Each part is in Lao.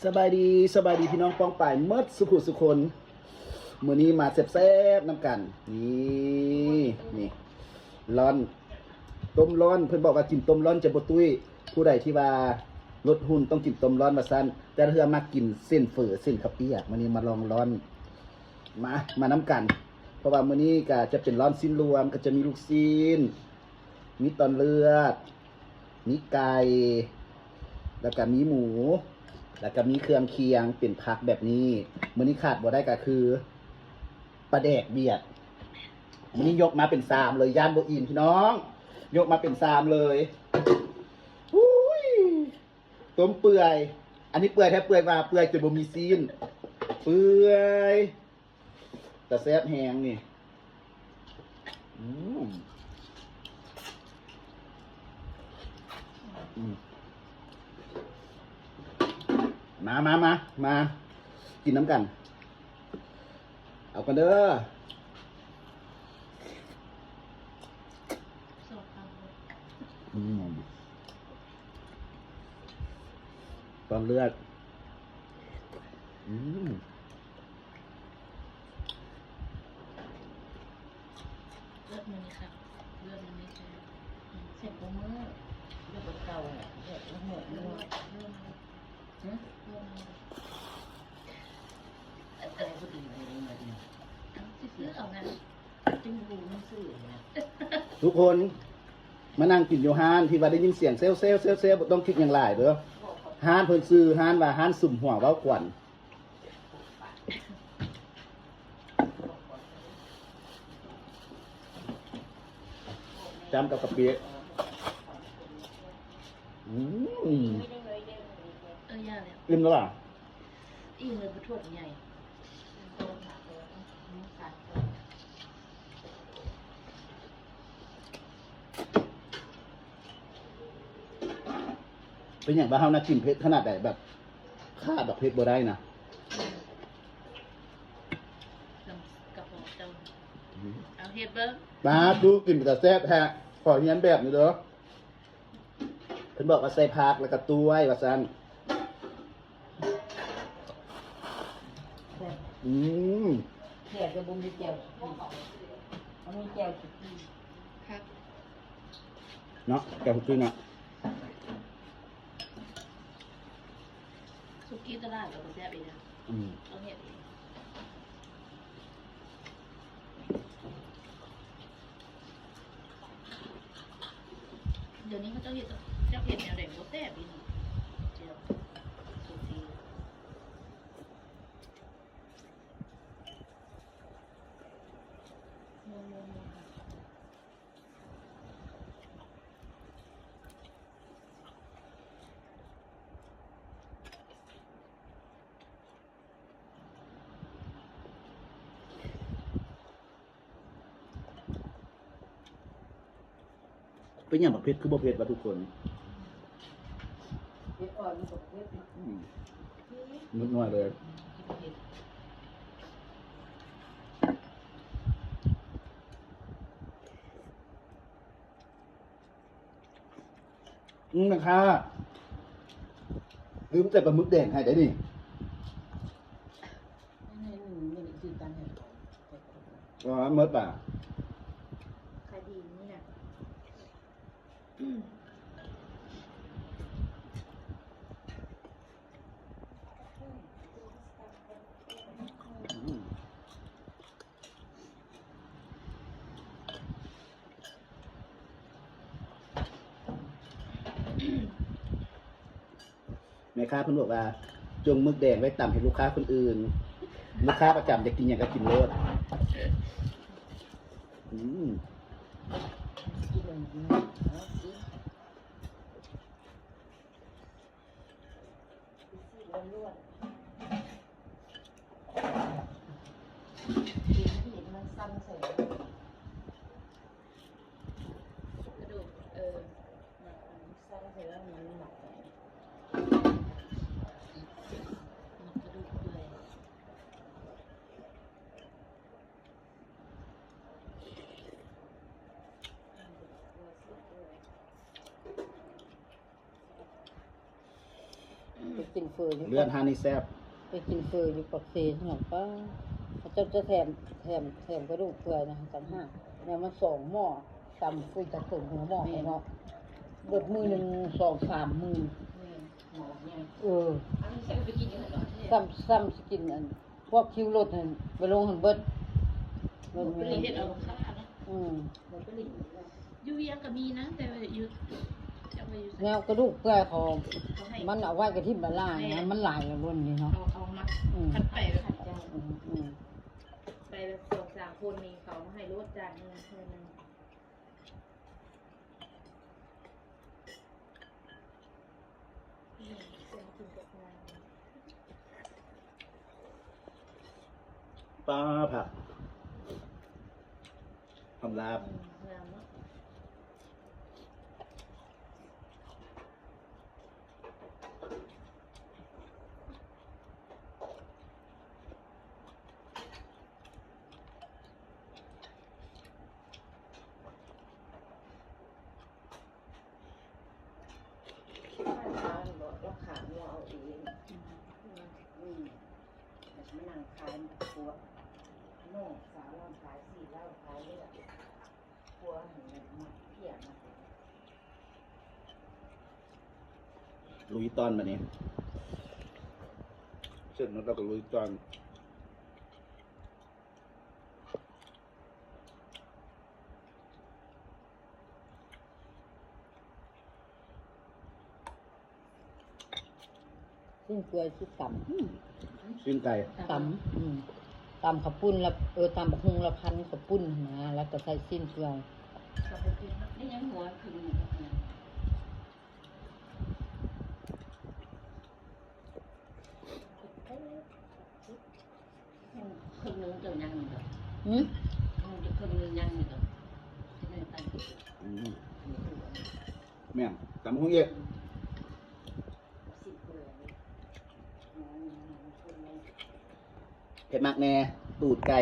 ສະບາຍດີ ສະບາຍດີພີ່ນ້ອງປ້ອງປາຍໝົດສູ່ຜູ້ສູ່ຄົນ. ມື້ນີ້ມາແຊບໆນຳກັນ. ນີ້ ນີ້ ລ້ອນ ຕົ້ມລ້ອນ. ເພິ່ນບອກວ່າກິນຕົ້ມລ້ອນຈະບໍ່ຕຸ້ຍ. ຜູ້ໃດທີ່ວ່າລົດຫຸ່ນຕ້ອງກິນຕົ້ມລ້ອນວ່າຊັ້ນ. ແຕ່ລະເທື່ອມັກກິນເສັ້ນເຝີ ເສັ້ນເຂົ້າປຽກ. ມື້ນີ້ມາລອງລ້ອນ. ມາ ມານຳກັນ. ເພາະວ່າມື້ນີ້ກະຈະເປັນລ້ອນຊີ້ນລວມ ກະຈະມີລູກຊີ້ນ ມີຕອນເລືອດ ມີໄກ່ ແລ້ວກະມີໝູ ແລ້ວກະມີເຄື່ອງຄຽງເປັນຜັກແບບນີ້. ມື້ນີ້ຂາດບໍ່ໄດ້ກະຄືປາແດກບຽດ. ມື້ນີ້ຍົກມາເປັນຊາມເລີຍ ຢ້ານບໍ່ອີ່ມພີ່ນ້ອງ. ຍົກມາເປັນຊາມເລີຍ. ອຸ້ຍ ຕົ້ມເປື່ອຍ. ອັນນີ້ເປື່ອຍແທ້ເປື່ອຍວ່າ ເປື່ອຍຈົນບໍ່ມີຊີ້ນ. ເປື່ອຍ. ຕາແຊບແຮງນີ້. ອືມ ອືມ ມາ ມາ ມາ ມາ ກິນນຳກັນ. ເອົາກັນເດີ. ອືມ ຕອນເລືອດ. ອືມ ເລືອດມັນນີ້ຄັກ ເລືອດມັນນີ້ແຊບ ອືມ ແຊບກວ່າມື້ ເລືອດເກົ່າແຫຼະ ແຊບກວ່າມື້ ເລືອດ ເລືອດ ຫຶ ເລືອດ ອັນຕາຍບໍ່ດີເລີຍ ເອົາ ຊິຊື້ເອົານະ ຈຶ່ງຮູ້ມັນຊື້ນະ. ທຸກຄົນ ມານັ່ງກິນຢູ່ຮ້ານທີ່ວ່າໄດ້ຍິນສຽງແຊວໆໆໆ ບໍ່ຕ້ອງຄິດຫຍັງຫຼາຍເດີ. ຮ້ານເພິ່ນຊື່ຮ້ານວ່າຮ້ານສຸມຫົວເວົ້າກວນ. ຈ້ຳກັບກະປິ. ອືມ ເອີ ຢ່າແລ້ວ ອີ່ມແລ້ວລະ? ອີ່ມແລ້ວ ບໍ່ຖ້ວຍໃຫຍ່. ເປັນຫຍັງວ່າເຮົານະກິນເຜັດຂະໜາດໃດ ແບບຂາດບັກເຜັດບໍ່ໄດ້ນະ. ອືມ ນຳກະເພາະເຈົ້າ. ອືມ ເອົາເຮັດເບິ່ງ. ປາຕູ ກິນເປັນຕາແຊບແທ້ ຂໍຮຽນແບບນີ້ເດີ. ເພິ່ນບອກວ່າໃສ່ຜັກແລ້ວກະຕ້ວຍວ່າຊັ້ນ. ແຊບ ອືມ ແຊບແຕ່ບໍ່ມີແຈ່ວ ບໍ່ມີແຈ່ວ ອືມ ຄັກເນາະ ແຈ່ວສຸກີເນາະ. ສຸກີຕະຫຼາດກະບໍ່ແຊບອີກນະ. ອືມ ຕ້ອງເຮັດເອງ. ດຽວນີ້ເຂົາເຈົ້າເຮັດ ຈັກເຮັດແນວໃດບໍ່ແຊບອີ່ຫຼີ. ເຈົ້າ ສຸກີ ເປັນຫຍັງບັກເຜັດຄືບໍ່ເຜັດວະທຸກຄົນ? ເຜັດອ່ອນມັນກໍບໍ່ເຜັດ. ອືມ ນິດໜ້ອຍເລີຍ. ອືມ ແມ່ຄ້າ ລືມໃສ່ປາໝຶກແດງໃຫ້ໄດ້ນີ້. ອໍ ໝົດປະ? ຂາຍດີນີ້ນະ. ອືມ ແມ່ຄ້າເພິ່ນບອກວ່າ ຈົ່ງໝຶກແດງໄວ້ຕຳໃຫ້ລູກຄ້າຄົນອື່ນ ລູກຄ້າປະຈຳຢາກກິນຫຍັງກະກິນໂລດ. ອືມ ກິນເອົາກິນ. ກະດູກ ເອີ ມັນສັ່ນໃສ່ແລ້ວມັນໜັກ ມັນກະດູກເປື່ອຍ. ອືມ ໄປກິນເຝີຢູ່ ເລືອດຮ້ານນີ້ແຊບ ໄປກິນເຝີຢູ່ປາກເຊຫັ້ນ ປ້າ ເຂົາເຈົ້າຈະແຖມ ແຖມ ແຖມກະດູກເປື່ອຍນະ ຕ່າງຫາກ ແນວມາສອງໝໍ້ ຕຳ ປຸ້ຍ ຕຳຕົງຫົວໝໍ້ ແມ່ນ ເນາະ ເບິດມື້ໜຶ່ງສອງສາມໝື່ນ ແມ່ນ ໝໍ້ໃຫຍ່ ເອີ ອັນນີ້ໃສ່ໄປກິນຢູ່ຫັ້ນເນາະ ຊ້ຳ ຊ້ຳຊິກິນອັນ ພວກຄິວລົດຫັ້ນ ໄປລົງຫັ້ນເບິດ ລົດເມ ເຮັດເອົາຄ່າເນາະ ອືມ ບໍ່ໄປຫຼິ້ນ ຢູ່ວຽງກໍມີນະ ແຕ່ວ່າຢູ່ ຈັກວ່າຢູ່ໃສ ແນວກະດູກເປື່ອຍເຂົາ ເຂົາໃຫ້ ມັນເອົາໄວ້ກະຖິ້ມລະລາຍ ແມ່ນ ມັນຫຼາຍແລ້ວ ບ່ອນນີ້ເນາະ ເຂົາເອົາມາ ອືມ ຄັນໄປແບບ ອືມ ອືມ ໄປແບບສອງສາມຄົນນີ້ ເຂົາເອົາມາໃຫ້ໂລດຈານໜຶ່ງ ຖ້ວຍໜຶ່ງ. ປາ ຜັກ ຫອມລາບ ອືມ ງາມເນາະ. ຂ້າງທາງເນາະ ລາວຂາຍງົວເອົາເອງ ອືມ ອືມ ແລ້ວຊິມານັ່ງຂາຍ ພວກນ້ອງສາວລາວຂາຍຊີ້ນ ລາວຂາຍເລືອດ ຜົວຫັ້ນມັກເພຍມາ ລຸຍຕອນບາດນີ້ ເສັດໝົດແລ້ວກໍລຸຍຕອນ. ຊີ້ນເປື່ອຍຊິຕຳ ອືມ ຊີ້ນໄກ່ຕຳ ອືມ ຕຳເຂົ້າປຸ້ນລະ ເອີ ຕຳບັກຫຸ່ງລະພັນເຂົ້າປຸ້ນຫັ້ນນະ ແລ້ວກໍໃສ່ຊີ້ນເປື່ອຍ ກໍບໍ່ກິນເນາະ ນີ້ຍັງຫົວຂຶ້ນຢູ່ ເຄິ່ງໜຶ່ງເຈົ້າຍັງຢູ່ດອກ ຫືມ ເຄິ່ງໜຶ່ງຍັງຢູ່ດອກ ຊິໄດ້ໄປ ອືມ ແມ່ນ ຕຳຫຸ່ງອີກ ເຜັດມັກແດ່ ຕູດໄກ່.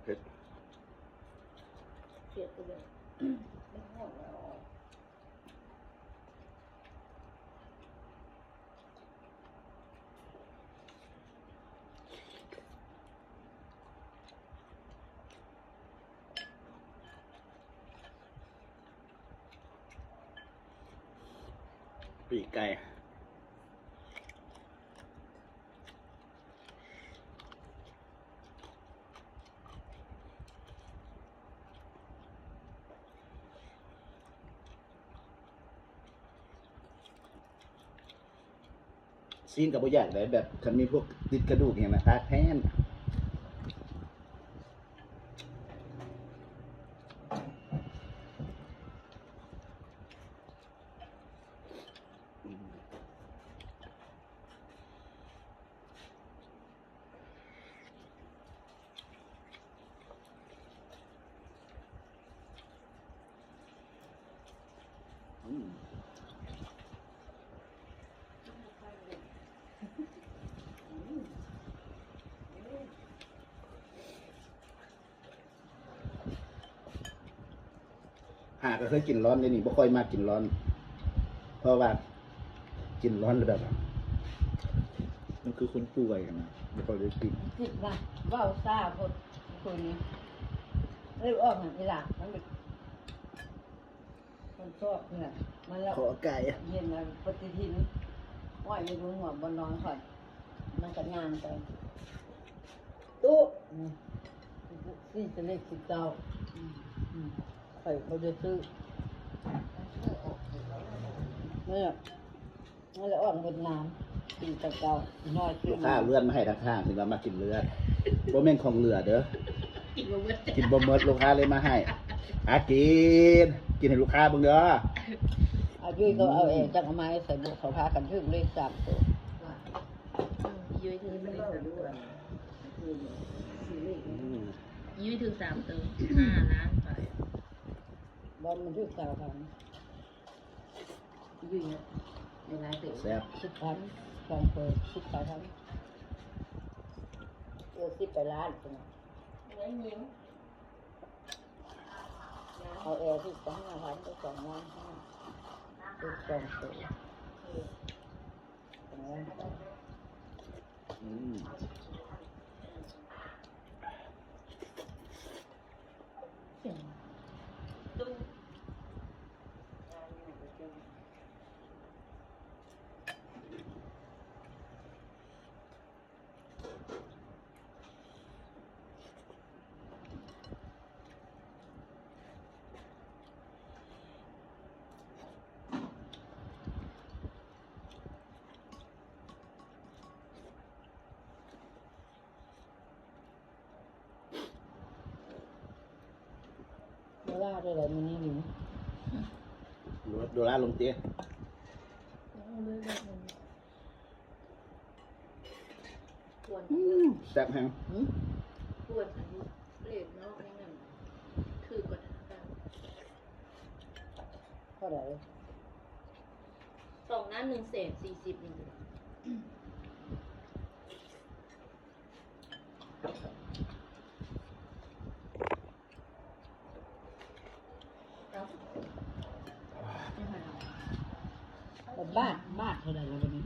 ເຜັດ ເຜັດໄປເລີຍ ມັນຮ້ອນແລ້ວ. ປີກໄກ່. ຊີ້ນກໍບໍ່ຢາກໄດ້ ແບບຄັນມີພວກຕິດກະດູກອີ່ຫຍັງນະ ຕາກແທນ. ຫາກໍເຄີຍກິນຮ້ອນເດນີ້ ບໍ່ຄ່ອຍມັກກິນຮ້ອນ ເພາະວ່າກິນຮ້ອນແລ້ວແບບວ່າ ມັນຄືຄົນປ່ວຍນະ ບໍ່ຄ່ອຍໄດ້ກິນ. ຈິບນະ ເວົ້າຊ້າໂພດ ຄົນນີ້ ເອີ ອອກຫຍັງອີ່ຫຼ້າ ມັນເປັນ ມັນຊອກເຫື່ອ ມັນລະຂໍໄກ່ ເຫັນລະປະຕິທິນ ຫ້ອຍຢູ່ເທິງຫົວບ່ອນນອນຂ້ອຍ ມັນກໍຍ່າງໄປ ຕູ້ ອືມ ສີ່ສິບເອັດ ສິບເກົ້າ ອືມ ອືມ ຂ້ອຍບໍ່ໄດ້ຊື້ ນີ້ແຫຼະ ນັ້ນແຫຼະ ອອກເຫື່ອນນາມ ກິນແຕ່ເກົ່າ ນ້ອຍຂຶ້ນ ລູກຄ້າເລື່ອນມາໃຫ້ທາງຂ້າງ ເພິ່ນວ່າມາກິນເລືອດ ບໍ່ແມ່ນຂອງເຫຼືອເດີ ກິນບໍ່ໝົດ ກິນບໍ່ໝົດ ລູກຄ້າເລີຍມາໃຫ້ ອາ ກິນ ກິນໃຫ້ລູກຄ້າເບິ່ງເດີ ອາ ຍຸ້ຍກໍເອົາເອງ ຈັກເອົາມາໃສ່ບຸ ເຂົາພາກັນຖືກເລກສາມໂຕ. ອືມ ຍຸ້ຍຖືກເລກສາມໂຕ ຫ້າລ້ານປາຍ. ບໍ່ ມັນຖືກຊາວພັນ. ຢູ່ເນາະ ຫຼາຍເຕີບ ແຊບ ສິບພັນ ສອງໂຕ ສິບປາຍພັນ ເອີ ສິບປາຍລ້ານພຸ້ນນະ. ເອົາແອ ຖືກສອງຫ້າພັນ ໄດ້ສອງລ້ານຫ້າ ຖືກສອງໂຕ ສອງລ້ານປາຍ. ອືມ. ໂດລາເທົ່າໃດມື້ນີ້ນີ້? ໂດລາລົງເຕະ. ອືມ ແຊບແຮງ. ຫືມ? ເລດເນາະ ຍັງນັ້ນ ຖືກກວ່າທາງການ. ເທົ່າໃດ? ສອງລ້ານໜຶ່ງແສນສີ່ສິບນີ້. ບາດ ບາດເທົ່າໃດລະບັດນີ້?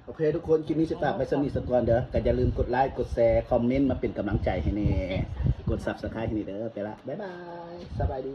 ໂອເຄທຸກຄົນ ຄລິບນີ້ຊິຝາກໄວ້ສ່ຳນີ້ສາກ່ອນເດີ. ກໍຢ່າລືມກົດໄລ ກົດແຊ ຄອມເມັນມາເປັນກຳລັງໃຈໃຫ້ແດ່ ກົດ Subscribe ໃຫ້ແດ່ເດີ. ໄປລະ ບາຍບາຍ ສະບາຍດີ.